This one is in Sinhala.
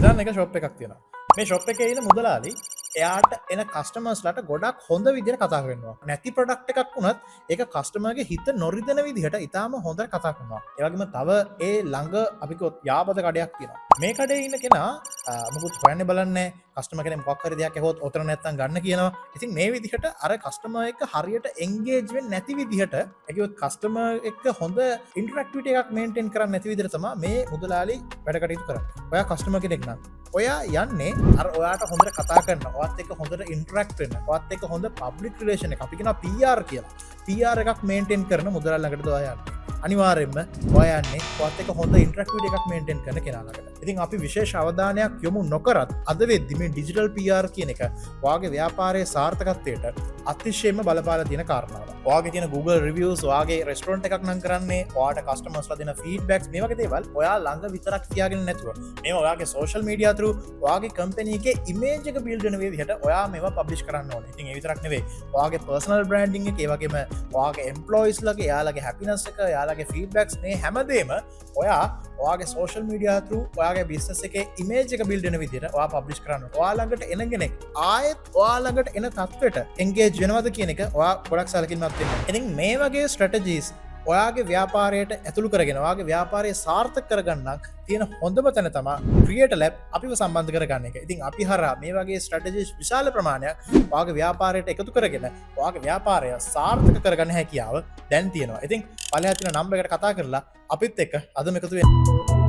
හිතන්න එක ෂොප් එකක් තියෙනවා. මේ ෂොප් එකේ ඉන්න මුදලාලි එයාට එන කස්ටමර්ස්ලාට ගොඩක් හොඳ විදිහට කතා කරනවා. නැති ප්‍රොඩක්ට් එකක් වුණත් ඒක කස්ටමර්ගේ හිත නොරිදෙන විදිහට ඉතාම හොඳට කතා කරනවා. ඒ වගේම තව ඒ ළඟ අපි කිව්වොත් යාබද කඩයක් තියෙනවා. මේ කඩේ ඉන්න කෙනා මොකුත් හොයන්නේ බලන්නේ, කස්ටමර් කෙනෙක් මොකක් හරි දෙයක් ඇහුවොත් ඔතන නැත්තම් ගන්න කියනවා. ඉතින් මේ විදිහට අර කස්ටමර් එක්ක හරියට එන්ගේජ් වෙන්නේ නැති විදිහට, ඒ කිව්වොත් කස්ටමර් එක්ක හොඳ ඉන්ටරැක්ටිවිටි එකක් මේන්ටේන් කරන්නේ නැති විදිහට තමයි මේ මුදලාලි වැඩ කටයුතු කරන්නේ. ඔයා කස්ටමර් කෙනෙක් නම් ඔයා යන්නේ අර ඔයාට හොඳට කතා කරන, ඔයත් එක්ක හොඳට ඉන්ටරැක්ට් වෙන, ඔයත් එක්ක හොඳ පබ්ලික් රිලේෂන් එක, අපි කියනවා PR කියලා. PR එකක් මේන්ටේන් කරන මුදලාලි ළඟටද ඔයා යන්නේ? අනිවාර්යෙන්ම ඔයා යන්නේ ඔයත් එක්ක හොඳ ඉන්ටරැක්ටිවිටි එකක් මේන්ටේන් කරන කෙනා ළඟට. ඉතින් අපි විශේෂ අවධානයක් යොමු නොකරත් අද වෙද්දි මේ ඩිජිටල් PR කියන එක ඔයාගේ ව්‍යාපාරයේ සාර්ථකත්වයට අතිශයින්ම බලපාලා තියෙන කාරණාවක්. ඔයාගේ තියෙන Google reviews, ඔයාගේ රෙස්ටොරන්ට් එකක් නම් කරන්නේ, ඔයාට කස්ටමර්ස්ලා දෙන ෆීඩ්බැක්ස්, මේ වගේ දේවල් ඔයා ළඟ විතරක් තියාගෙන නැතුව මේවා ඔයාගේ සෝෂල් මීඩියා through ඔයාගේ කම්පැනි එකේ ඉමේජ් එක බිල්ඩ් වෙන විදිහට ඔයා මේවා පබ්ලිෂ් කරන්න ඕනේ. ඉතින් ඒ විතරක් නෙවෙයි, ඔයාගේ පර්සනල් බ්‍රෑන්ඩින් එක, ඒ වගේම ඔයාගේ එම්ප්ලොයිස්ලාගේ එයාලගේ හැපිනස් එක, එයාලගේ ෆීඩ්බැක්ස්, මේ හැමදේම ඔයා ඔයාගේ සෝෂල් මීඩියා through ඔයාගේ බිස්නස් එකේ ඉමේජ් එක බිල්ඩ් වෙන විදිහට ඔයා පබ්ලිෂ් කරන්න ඕනේ. ඔයා ළඟට එන කෙනෙක් ආයෙත් ඔයා ළඟට එන තත්ත්වයට එන්ගේජ් වෙනවද කියන එක ඔයා ගොඩක් සැලකිලිමත් වෙන්න ඕනේ. ඉතින් මේ වගේ ස්ට්‍රැටජිස් ඔයාගේ ව්‍යාපාරයට ඇතුළු කරගෙන ඔයාගේ ව්‍යාපාරය සාර්ථක කරගන්න තියෙන හොඳම තැන තමා ක්‍රියේටර් ලැබ් අපිව සම්බන්ධ කරගන්න එක. ඉතින් අපි හරහා මේ වගේ ස්ට්‍රැටජිස් විශාල ප්‍රමාණයක් ඔයාගේ ව්‍යාපාරයට එකතු කරගෙන ඔයාගේ ව්‍යාපාරය සාර්ථක කරගන්න හැකියාව දැන් තියෙනවා. ඉතින් පල්ලෙහා තියෙන නම්බර් එකට කතා කරලා අපිත් එක්ක අදම එකතු වෙන්න.